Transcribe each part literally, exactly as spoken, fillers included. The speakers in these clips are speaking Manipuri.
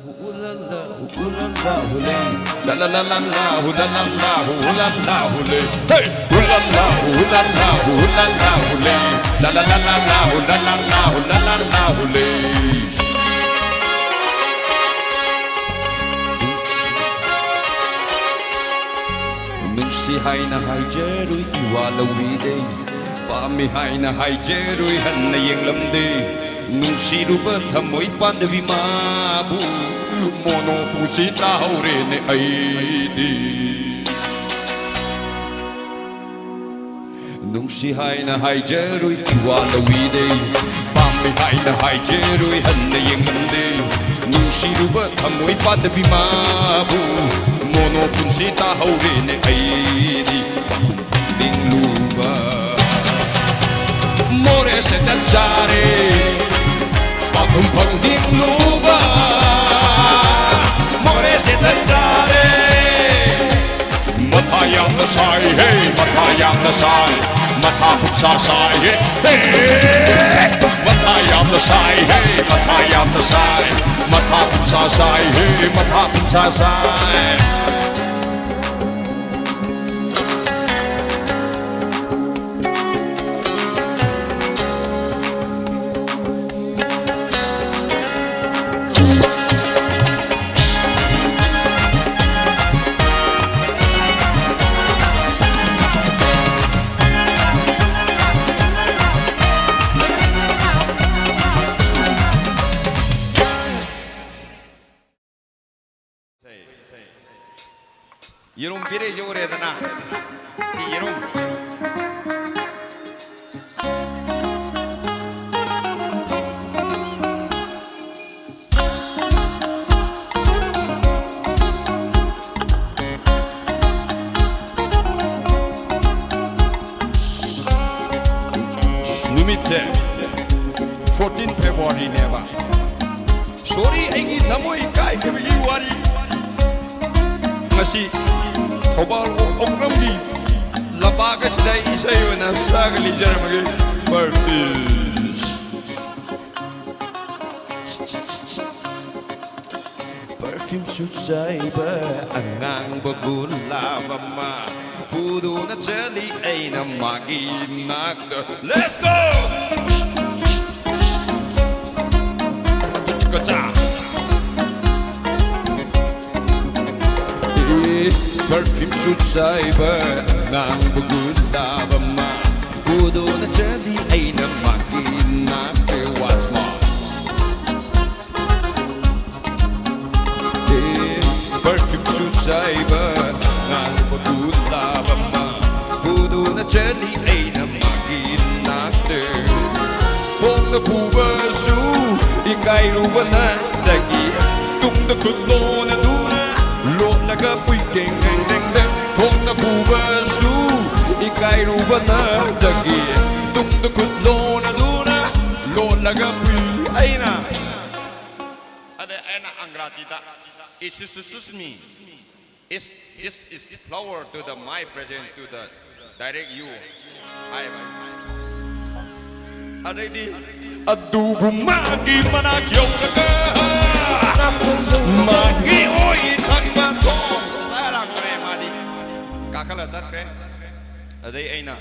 Ooh la la, ooh la la, ooh la. La la la la la, ooh la la la, ooh la la, ooh la. Hey! Ooh la la, ooh la la, ooh la la, ooh la. La la la la la, ooh la la la, ooh la la la, ooh la. ꯅꯨꯡꯁꯤ ꯍꯥꯏꯅ ꯍꯥꯏꯖꯔꯨꯏ, ꯏꯋꯥ ꯂꯧꯕꯤꯗꯦ꯫ ꯄꯥꯝꯃꯤ ꯍꯥꯏꯅ ꯍꯥꯏꯖꯔꯨꯏ, ꯍꯟꯅ ꯌꯦꯡꯂꯝꯗꯦ꯫ ꯅꯨꯡꯁꯤꯔꯨꯕ ꯊꯃꯣꯏ ꯄꯥꯟꯗꯕꯤ ꯃꯥꯕꯨ, ꯃꯣꯅꯣ ꯄꯨꯟꯁꯤ ꯇꯥꯍꯧꯔꯦꯅꯦ ꯑꯩꯗꯤ꯫ ꯅꯨꯡꯁꯤ ꯍꯥꯏꯅ ꯍꯥꯏꯖꯔꯨꯏ, ꯏꯋꯥ ꯂꯧꯕꯤꯗꯦ꯫ ꯄꯥꯝꯃꯤ ꯍꯥꯏꯅ ꯍꯥꯏꯖꯔꯨꯏ, ꯍꯟꯅ ꯌꯦꯡꯂꯝꯗꯦ꯫ ꯅꯨꯡꯁꯤꯔꯨꯕ ꯊꯃꯣꯏ ꯄꯥꯟꯗꯕꯤ ꯃꯥꯕꯨ, ꯃꯣꯅꯣ ꯄꯨꯟꯁꯤ ꯇꯥꯍꯧꯔꯦꯅꯦ ꯑꯩꯗꯤ꯫ ꯄꯥꯈꯨꯝ ꯐꯪꯅꯤꯡꯂꯨꯕ ꯃꯣꯔꯦꯁꯦ ꯇꯟꯖꯥꯔꯦ꯫ ꯄꯥꯈꯨꯝ ꯐꯪꯅꯤꯡꯂꯨꯕ ꯃꯣꯔꯦꯁꯦ ꯇꯟꯖꯥꯔꯦ꯫ ꯃꯊꯥ ꯌꯥꯝꯅ ꯁꯥꯏ ꯍꯦ, ꯃꯊꯥ ꯌꯥꯝꯅ ꯁꯥꯏ, ꯃꯊꯥ ꯄꯨꯡꯁꯥ ꯁꯥꯏ ꯍꯦ, ꯍꯦ꯫ ꯃꯊꯥ ꯌꯥꯝꯅ ꯁꯥꯏ ꯍꯦ, ꯃꯊꯥ ꯌꯥꯝꯅ ꯁꯥꯏ, ꯃꯊꯥ ꯄꯨꯡꯁꯥ ꯁꯥꯏ ꯍꯦ, ꯃꯊꯥ ꯄꯨꯡꯁꯥ ꯁꯥꯏ꯫ ꯌꯦꯔꯨꯝ ꯄꯤꯔꯛꯏꯁꯦ ꯎꯔꯦꯗꯅ? ꯁꯤ ꯌꯦꯔꯨꯝ꯫ ꯅꯨꯃꯤꯠꯁꯦ fourteen February ꯅꯦꯕ꯫ Sorry, ꯑꯩꯒꯤ ꯊꯃꯣꯏ ꯀꯥꯏꯈꯤꯕꯒꯤ ꯋꯥꯔꯤ꯫ ꯉꯁꯤ ꯊꯧꯕꯥꯜ ꯑꯣꯛꯂꯝꯒꯤ ꯂꯝꯄꯥꯛ ꯑꯁꯤꯗ ꯏꯁꯩ ꯑꯣꯏꯅ ꯁꯛꯑꯒ ꯂꯤꯖꯔꯝꯃꯒꯦ꯫ Peace꯫ ꯐꯤꯝꯁꯨ ꯆꯥꯏꯕ ꯑꯉꯥꯡꯕ ꯒꯨꯂꯥꯞ ꯑꯃ ꯄꯨꯗꯨꯅ ꯆꯠꯂꯤ ꯑꯩꯅ ꯃꯥꯒꯤ ꯅꯥꯛꯇ꯫ Let's go! ꯀꯆꯥ! ꯄꯔꯐ꯭ꯌꯨꯝꯁꯨ ꯆꯥꯏꯕ ꯑꯉꯥꯡꯕ ꯒꯨꯂꯥꯞ ꯑꯃ ꯄꯨꯗꯨꯅ ꯆꯠꯂꯤ ꯑꯩꯅ ꯃꯥꯒꯤ ꯅꯥꯛꯇ꯫ Once more. ꯄꯔꯐ꯭ꯌꯨꯝꯁꯨ ꯆꯥꯏꯕ ꯉꯥꯡꯕ ꯒꯨꯂꯥꯞ ꯑꯃ ꯄꯨꯗꯨꯅ ꯆꯠꯂꯤ ꯑꯩꯅ ꯃꯥꯒꯤ ꯅꯥꯛꯇ꯫ ꯐꯣꯡꯅ ꯄꯨꯕꯁꯨ ꯏꯀꯥꯏꯔꯨꯕꯅꯗꯒꯤ ꯇꯨꯡꯗ ꯈꯨꯠ ꯂꯣꯟꯅꯗꯨꯅ ꯂꯣꯠꯂꯒ ꯄꯨꯏ ꯇꯦꯡ ꯇꯦꯡ ꯇꯦꯡ ꯇꯦꯡ꯫ ꯐꯣꯡꯅ ꯄꯨꯕꯁꯨ ꯏꯀꯥꯏꯔꯨꯕꯅꯗꯒꯤ ꯇꯨꯡꯗ ꯈꯨꯠ ꯂꯣꯟꯅꯗꯨꯅ ꯂꯣꯠꯂꯒ ꯄꯨꯏ ꯑꯩꯅ꯫ ꯑꯗꯩ ꯑꯩꯅ ꯑꯪꯒ꯭ꯔꯥꯖꯤꯗ, "Excuse me, is this is flower to the my present to the direct you" ꯍꯥꯏꯕ꯫ ꯑꯗꯩꯗꯤ ꯑꯗꯨꯕꯨ ꯃꯥꯒꯤ ꯃꯅꯥꯛ ꯌꯧꯔꯒ ꯃꯥꯒꯤ ꯑꯣꯏ ꯊꯛꯄ ꯊꯣꯡ ꯂꯥꯛꯈ꯭ꯔꯦ꯫ ꯃꯥꯗꯤ ꯀꯥꯈꯠꯂ ꯆꯠꯈ꯭ꯔꯦ꯫ ꯑꯗꯩ ꯑꯩꯅ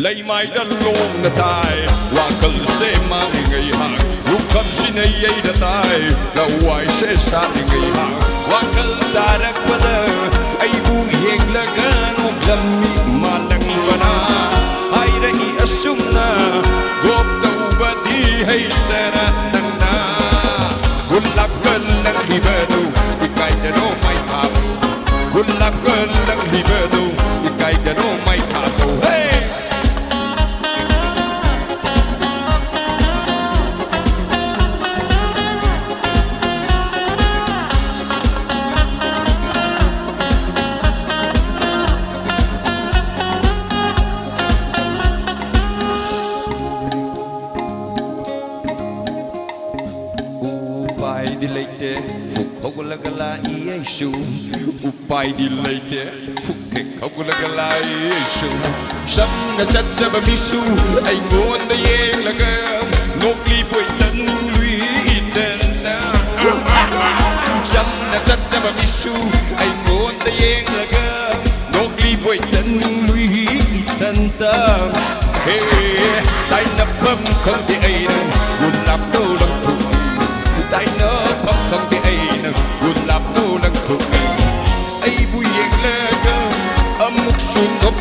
ꯂꯩꯃꯥꯏꯗ ꯂꯣꯡꯅ ꯇꯥꯏ ꯋꯥꯈꯜꯁꯦ ꯃꯥꯡꯉꯤ ꯉꯩꯍꯥꯛ꯫ ꯂꯨꯈꯝꯁꯤꯅ ꯌꯩꯔ ꯇꯥꯏ ꯂꯋꯥꯏꯁꯦ ꯁꯥꯠꯂꯤ ꯉꯩꯍꯥꯛ꯫ ꯋꯥꯈꯜ ꯇꯥꯔꯛꯄꯗ ꯑꯩꯕꯨ ꯌꯦꯡꯂꯒ ꯅꯣꯛꯂꯝꯃꯤ ꯃꯥꯂꯪꯕꯅ꯫ ꯍꯥꯏꯔꯛꯏ ꯑꯁꯨꯝꯅ, "ꯒꯣꯞ ꯇꯧꯕꯗꯤ ꯍꯩꯇꯅ ꯅꯪꯅ ꯒꯨꯂꯥꯞꯀ ꯂꯪꯂꯤꯕꯗꯨ ꯏꯀꯥꯏꯗꯅꯣ ꯃꯥꯏ ꯊꯥꯕ"꯫ ꯒꯨꯂꯥꯞꯀ ꯂꯪꯂꯤꯕꯗꯨ ꯏꯀꯥꯏꯗꯅꯣ ꯃꯥꯏ ꯊꯥꯕ꯫ ꯍꯦ! ꯎꯄꯥꯏꯗꯤ ꯂꯩꯇꯦ, ꯐꯨꯛ ꯍꯧꯒꯠꯂꯒ ꯂꯥꯛꯏ ꯑꯩꯁꯨ꯫ ꯎꯄꯥꯏꯗꯤ ꯂꯩꯇꯦ, ꯐꯨꯛ ꯍꯦꯛ ꯍꯧꯒꯠꯂꯒ ꯂꯥꯛꯏ ꯑꯩꯁꯨ꯫ ꯆꯝꯅ ꯆꯠꯆꯕ ꯃꯤꯁꯨ ꯑꯩꯉꯣꯟꯗ ꯌꯦꯡꯂꯒ ꯅꯣꯛꯂꯤ ꯄꯣꯏꯇꯟ ꯂꯨꯏ ꯏꯇꯟꯇ꯫ ꯆꯝꯅ ꯆꯠ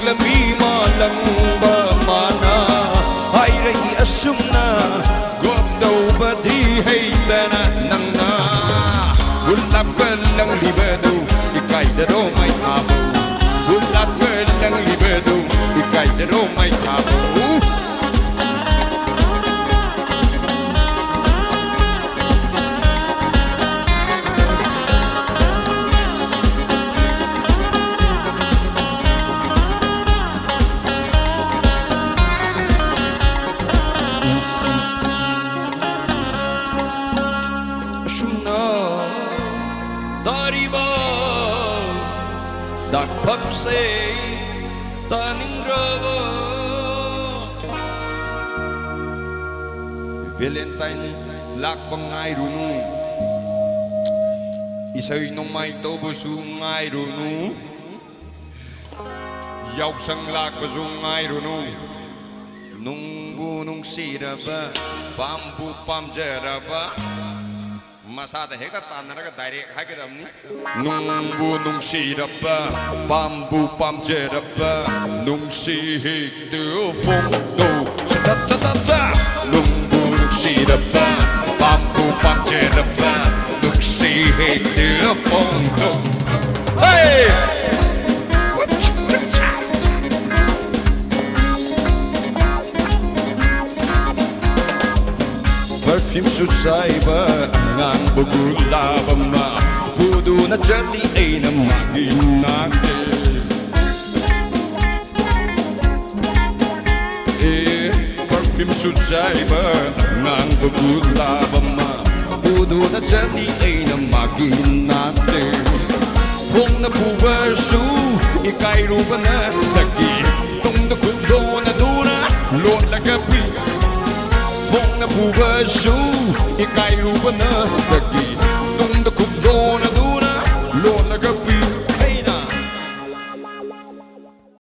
ꯂꯝꯕꯤ ꯃꯥꯂꯪꯕ ꯃꯥꯅ ꯍꯥꯏꯔꯛꯏ ꯑꯁꯨꯝꯅ: "ꯒꯣꯞ ꯇꯧꯕꯗꯤ ꯍꯩꯇꯅ ꯅꯪꯅ ꯒꯨꯂꯥꯞꯀ ꯂꯪꯂꯤꯕꯗꯨ ꯏꯀꯥꯏꯗꯔꯣ ꯃꯩ ꯊꯥꯕꯧ? ꯒꯨꯂꯥꯞꯀ ꯂꯪꯂꯤꯕꯗꯨ ꯏꯀꯥꯏꯗꯔꯣ ꯃꯩ ꯊꯥꯕꯧ?" ꯑꯁꯨꯝꯅ ꯇꯥꯔꯤꯕ ꯗꯥꯛꯐꯝꯁꯦ ꯇꯥꯅꯤꯡꯗ꯭ꯔꯕ꯫ ꯚꯦꯂꯦꯟꯇꯥꯏꯟ ꯂꯥꯛꯄ ꯉꯥꯏꯔꯨꯅꯨ, ꯏꯁꯩ ꯅꯣꯡꯃꯥꯏ ꯇꯧꯕꯁꯨ ꯉꯥꯏꯔꯨꯅꯨ, ꯌꯥꯎꯁꯪ ꯂꯥꯛꯄꯁꯨ ꯉꯥꯏꯔꯨꯅꯨ꯫ ꯅꯨꯡꯕꯨ ꯅꯨꯡꯁꯤꯔꯕ, ꯄꯥꯝꯕꯨ ꯄꯥꯝꯖꯔꯕ, ꯃꯁꯥꯗ ꯍꯦꯛꯇ ꯇꯥꯟꯅꯔꯒ ꯗꯥꯏꯔꯦꯛ ꯍꯥꯏꯒꯗꯕꯅꯤ꯫ ꯅꯨꯡꯕꯨ ꯅꯨꯡꯁꯤꯔꯕ, ꯄꯥꯝꯕꯨ ꯄꯥꯝꯖꯔꯕ, ꯅꯨꯡꯁꯤ ꯍꯦꯛꯇ ꯐꯣꯡꯗꯣꯛ꯫ ꯇ ꯇ ꯇ ꯇ꯫ ꯅꯨꯡꯕꯨ ꯅꯨꯡꯁꯤꯔꯕ, ꯄꯥꯝꯕꯨ ꯄꯥꯝꯖꯔꯕ, ꯅꯨꯡꯁꯤ ꯍꯦꯛꯇ ꯐꯣꯡꯗꯣꯛ꯫ ꯍꯦ! ꯄꯔꯐ꯭ꯌꯨꯝꯁꯨ ꯆꯥꯏꯕ ꯑꯉꯥꯡꯕ ꯒꯨꯂꯥꯞ ꯑꯃ ꯄꯨꯗꯨꯅ ꯆꯠꯂꯤ ꯑꯩꯅ ꯃꯥꯒꯤ ꯅꯥꯛꯇ꯫ ꯑꯦ, ꯄꯔꯐ꯭ꯌꯨꯝꯁꯨ ꯆꯥꯏꯕ ꯑꯉꯥꯡꯕ ꯒꯨꯂꯥꯞ ꯑꯃ ꯄꯨꯗꯨꯅ ꯆꯠꯂꯤ ꯑꯩꯅ ꯃꯥꯒꯤ ꯅꯥꯛꯇ꯫ ꯐꯣꯡꯅ ꯄꯨꯕꯁꯨ ꯏꯀꯥꯏꯔꯨꯕꯅꯗꯒꯤ ꯇꯨꯡꯗ ꯈꯨꯠ ꯂꯣꯟꯅꯗꯨꯅ ꯂꯣꯠꯂꯒ ꯄꯤ꯫ ꯐꯣꯡꯅ ꯄꯨꯕꯁꯨ ꯏꯀꯥꯏꯔꯨꯕꯅꯗꯒꯤ ꯇꯨꯡꯗ ꯈꯨꯠ